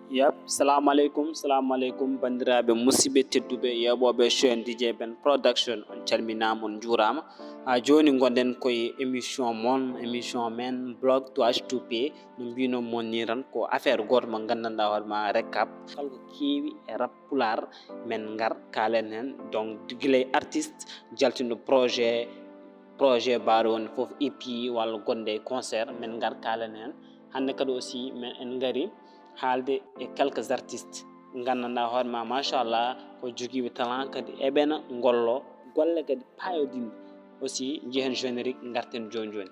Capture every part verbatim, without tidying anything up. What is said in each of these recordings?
Yep, salamu aleykum, salamu aleykum, banndiraaɓe musidɓe tedduɓe, yeeɓooɓe chaîne D J Ben Production, on calminaama, on njuuraama. Haa jooni ngonɗen koye émission mon, émission men, Blog to H two P, no mbiyno mon ni tan, ko affaire gooto mo nganndanɗaa hoore ma, récap. Kala ko keewi e rap pulaar, men ngar kaalen heen. Donc, gila e artiste jaltinɗo projet, projet mbaɗo wonde fof E P walla gonɗo e concert, men ngar kaalen heen. Hannde kadi aussi, men en ngari haalde e quelques artistes nganndanɗaa hoore ma, machallah, ko jogiiɓe talent, kadi eɓena ngollo golle kadi paayodinɗe. Aussi, njehen générique, ngarten jooni jooni.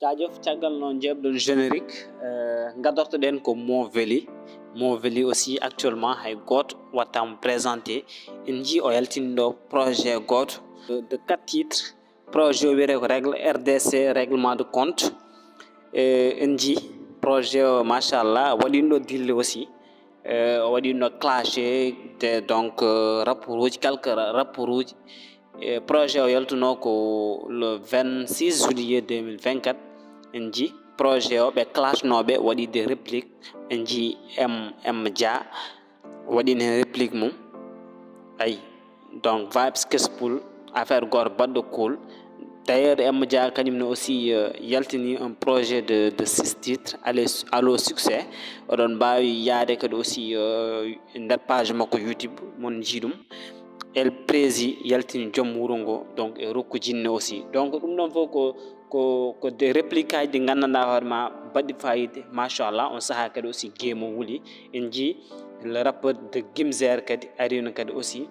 Jaajëf, caggal no njeeɓɗon générique, eh, ngadortoɗen ko Mo Veli. Mo Veli aussi, actuellement, hay gooto waɗtaama présenté. En njii o yaltini ɗo projet gooto de, de quatre titres. Projet o wiyetee ko Règle R D C, règlement de compte. Eh, en njii projet o, machallah, waɗiino dille aussi. Eh, o waɗiino clashé de, donc, eh, rapport uji, quelques ra-, rapport uji. Eh, projet o yaltuno ko le vingt-six juillet deux mille vingt-quatre. En njii projet o, ɓe clashnooɓe, waɗi des répliques. En njii M, M Dia waɗiino heen réplique mum. Ayi, donc, vibes kespool, affaire gooto baɗɗo cool. D'ailleurs, M Dia kañum ne aussi, euh, yaltini un projet de, de six titres, allez, allo succès. Oɗon mbaawi yaade kadi aussi, euh, nder page makko YouTube, mon njii ɗum. El Prési yaltini joom wuro ngo, donc, e Rokku Jinne aussi. Donc, ɗum ɗon fof ko, ko, ko des répliques aji ɗi nganndanɗaa hoore ma, baɗɗi fayida, machallah. On sahaa kadi aussi game o wuli. En njii le rappeur de Gimzer kadi ariino kadi aussi.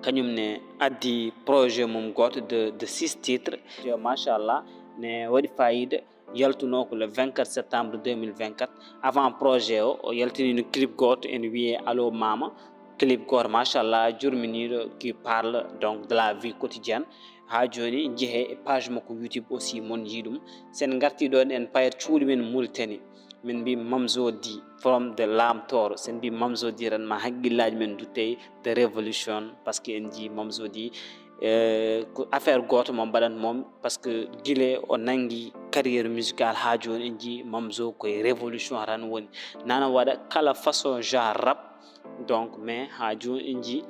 Kañum ne addi projet mum gooto de, de six titres. Yo, machallah, ne waɗi fayida. Yaltuno ko le vingt-quatre septembre deux mille vingt-quatre. Avant projet o, o yaltiniino clip gooto ene wiyee Allo Mama. Clip gooto, machallah, jurminiiɗo, qui parle donc de la vie quotidienne. Haa jooni, njehee e page makko YouTube aussi, mon njii ɗum. Sen ngartii ɗoon, en payat cuuɗi men Mauritanie. Min mbii Mamzo D from the Lamtoro. Sen mbii Mamzo D tan, ma hakkillaaji men nduttee the revolution, parce que en njii Mamzo D, eh, ko affaire gooto mo mbaɗat mom, parce que gila o nanngi carrière musicale haa jooni, en njii Mamzo ko e révolution tan woni. Nana waɗa kala façon genre rap. Donc, mais haa jooni en njii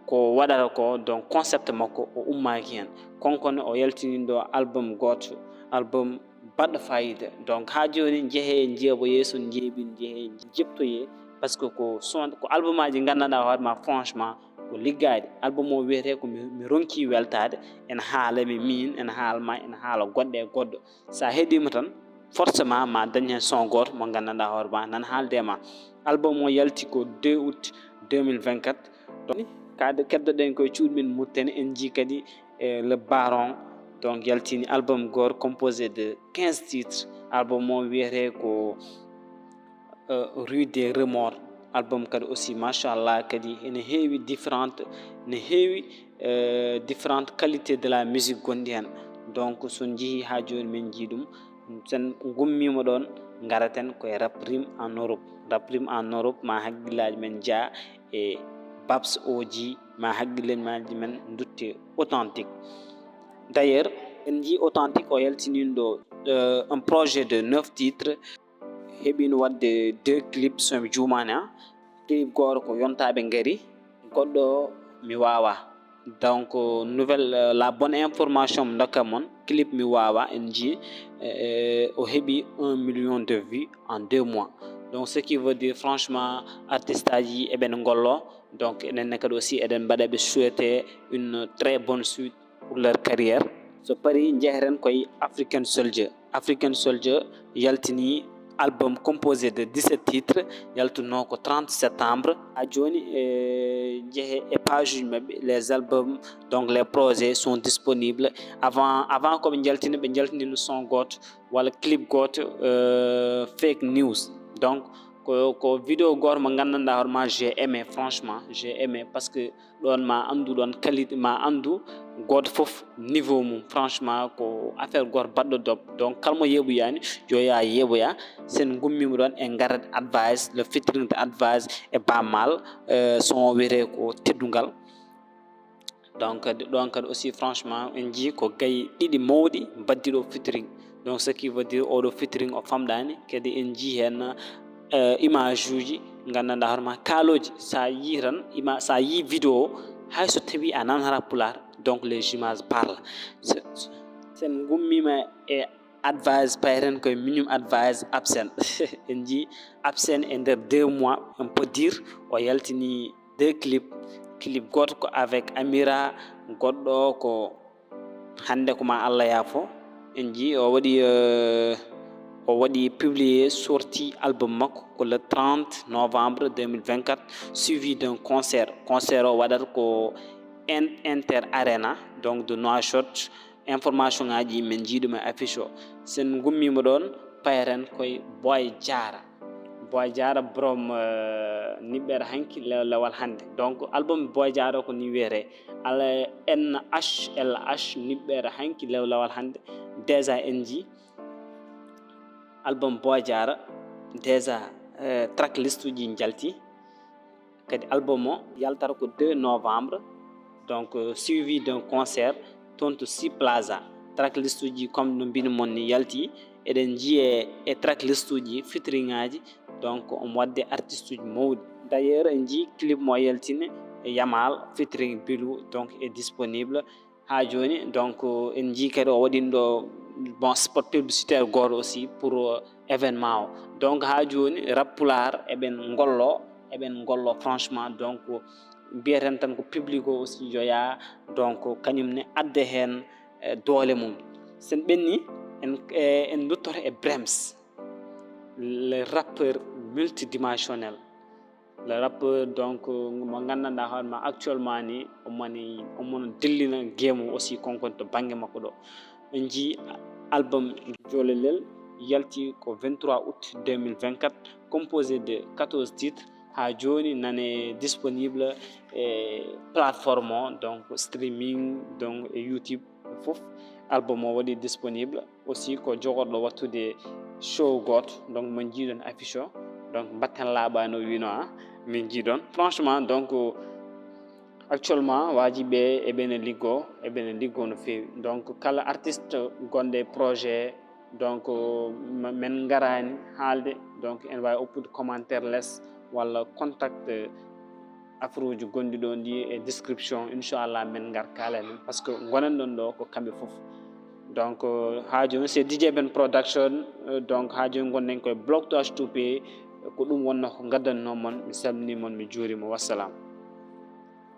ko waɗata ko, donc, concept makko o ummaaki heen. Konkone o yaltini ɗo album gooto, album baɗɗo fayida. Donc, haa jooni njehee, njeeɓo yeeso, njeeɓin, njehee, jeptoyee, parce que ko son, ko album aji nganndanɗaa hoore ma, franchement, ko liggaaɗi. Album o wiyetee ko mi, mi ronki weltaade, ene haala mi miin, ene haala ma, ene haala goɗɗo e goɗɗo. So a heɗiima tan, forcément ma dañ heen son gooto mo nganndanɗaa hoore ma, nana haalde e ma. Album o yalti ko deux août deux mille vingt-quatre. Donc, kadi keddoɗen koye cuuɗi men Mauritanie, en njii kadi, eh, le Baron, donc, yaltini album gooto composé de quinze titres. Album o wiyetee ko, euh, Rue des Remords. Album kadi aussi, machallah, kadi ene heewi différentes, ne heewi, euh, différentes qualités de la musique gonɗi heen. Donc, so njehii haa jooni, men njii ɗum. Sen ngummiima ɗoon, ngaraten koye Rap Rime en Europe. Rap Rime en Europe, ma hakkillaaji men njaa e Babs O G, ma hakkillaaji men ndutte Authentique. D'ailleurs, en njii Authentique o yaltiniino ɗo, euh, un projet de neuf titres, heɓiino waɗde deux clips, so mi juumaani, ah. Clip gooto ko Yontaaɓe Ngari, goɗɗo Mi Waawaa. Donc, nouvelle, euh, la bonne information mo ndokka mon, clip Mi Waawaa, en njii, euh, o heɓi un million de vues en deux mois. Donc, ce qui veut dire, franchement, artiste aji eɓen ngollo. Donc, enen ne kadi aussi eɗen mbaɗa ɓe souhaiter une très bonne suite pour leur carrière. So parii, njehen koye African Soldier. African Soldier yaltini Album composé de dix-sept titres, yaltunoo ko trente septembre. Ha jooni, e jehe e page uji maɓɓe, les albums, donc les projets sont disponibles. Avant, avant ko ɓe njaltina, ɓe njaltinino son gooto walla clip gooto, euh, fake news. Donc ko, ko vidéo gooto mo nganndanɗaa hoore ma, j'ai aimé, franchement j'ai aimé, parce que ɗon ma anndu, ɗon qualité ma anndu gooto fof niveau mum. Franchement ko affaire gooto baɗɗo dop. Donc kala mo yeeɓoyaani, yo yaa yeeɓoya. Sen ngummiima ɗon e Ngaret Advice, le featuring de Advice e Baaba Maal, euh, son o wiyetee ko Teddungal. Donc kadi ɗon kadi aussi, franchement en njii ko gayi ɗiɗi mawɗi mbaɗɗi ɗo featuring. Donc ce qui veut dire oɗo featuring o famɗaani. Kadi en njii heen, euh, image uji nganndanɗaa hoore ma, kaalooji. Sa yii tan ima-, sa yii vidéo, hay so tawi a nanata pulaar, donc les images parlent. Se-, sen ngummiima e Advice, payten koye Miñum Advice absent. En njii absent e nder deux mois, on peut dire o yaltini deux clips. Clip gooto ko avec Amira, goɗɗo ko hannde ko ma Allah yaafo. En njii o waɗi, euh, o waɗi publié, sorti album makko ko le trente novembre deux mille vingt-quatre, suivi d'un concert. Concert o waɗata ko En-, Inter Arena, donc de Nouakchott. Information ngaji men njii ɗum e affiche o. Sen ngummiima ɗon, payten koye Boy Diarra. Boy Diarra borom, euh, niɓɓere hanki, lew-, lewal hannde. Donc album Boy Diarra ko ni wiyetee, ala N H L H, niɓɓere hanki, lew-, lewal hannde. Déjà en njii album Boy Diarra, déjà, euh, track list uji njalti. Kadi album o yaltata ko deux novembre, donc, euh, suivi d'un concert toon to Sea Plaza. Track list uji, comme no mbimi mon ni, yalti. Eɗen njii e track list uji, featuring ngaji, donc omo waɗde artiste uji mawɗi. D'ailleurs en njii clip mo yaltini, Yamal featuring Bilou, donc est disponible. Ha jooni, donc en njii kadi o waɗino ɗo, bon, spot publicitaire gooto aussi pour, euh, événement o. Donc ha jooni rap pulaar eɓen ngollo, eɓen ngollo franchement. Donc mbiyeten tan ko public o aussi yo yaa, donc kañum ne adda heen, eh, doole mum. Sen ɓenni en, eh, en nduttoto e Brems, le rappeur multidimensionnel. Le rappeur, donc, mo nganndanɗaa hoore ma actuellement ni, omo ni, omo dillina game o aussi, konkon to bannge makko ɗo. En njii album Jolelel yalti ko vingt-trois août deux mille vingt-quatre, composé de quatorze titres. Ha jooni nane disponible e plateforme o, donc streaming, donc e YouTube fof. Album o waɗi disponible. Aussi ko jogorɗo wattude show gooto, donc mo njiiɗon affiche o, donc mbatten laaɓaani o wiino, a min njiiɗon. Franchement, donc actuellement waaji ɓe eɓene liggo, eɓene liggo no feewi. Donc kala artiste gonɗo e projet, donc ma-, men ngaraani haalde, donc en waawi oppude commentaire les walla contact affaire uji gonɗi ɗon ɗi e description, inchallah men ngar kaalen, parce que gonen ɗon ɗo ko kamɓe fof. Donc, euh, ha jooni c'est D J Ben Production, euh, donc ha jooni gonɗen koye Blog to H two P, ko ɗum wonno ko ngaddanno mon. Mi salmini mon, mi juurima, wassalam.